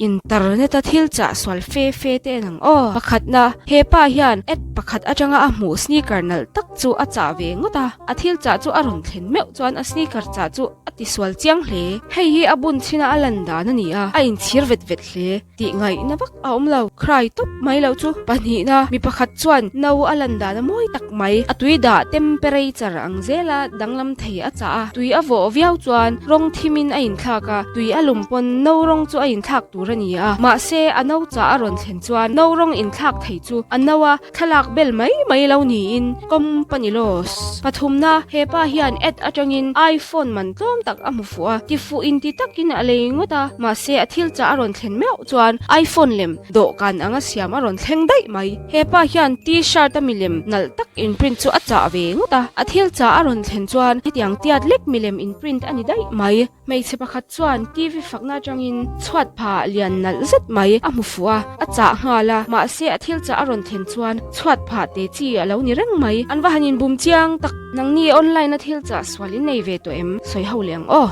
Internet a thil chah sual fe fe te en ang aw. Pakhatna, he pa hian ad pakhat atanga a hmuh sneaker nalh tak chu a chah ve ngawt a. A thil chah chu a rawn thlen meuh chuan a sneaker chah chu a ti sual chiang hle. Hei hi a bun chhina a lan dan a ni a, a inchhir vet vet hle. Tih ngaihna vak a awm lo. Cry tawp mai loh chu. Pahnihna, mi pakhat chuan no a lan dan a mawi tak mai. A tui dah temperature ang zela danglam thei a chah a, tui a vawh viau chuan rawng thimin a inthlak a, tui a lum pawn no rawng chu a inthlak tur a ni a. Mahse, a no chah a rawn thlen chuan no rawng inthlak thei chu a no a thlalak bel mai mai lo niin company loss. Pathumna, he pa hian ad atangin iPhone man tlawm tak a hmu fuh a, tifuh inti takin a lei ngawt a, mahse a thil chah a rawn thlen meuh chuan iPhone lem dawhkan anga siam a rawn thleng daih mai. He pa hian T-shirt a milem nalh tak inprint chu a chah ve ngawt a, a thil chah a rawn thlen chuan hetiang tiat lek milem inprint a ni daih mai. Hmeichhe pakhat chuan TV fakna atangin chhuat phah lian nalh zet mai a hmu fuh a, a chah nghal a, mahse a thil chah a rawn thlen chuan chhuat phah te chi a lo ni reng mai. An va han inbum chiang tak! Nangni online a thil chah sual in nei ve tawh em? Sawi ho leh ang aw.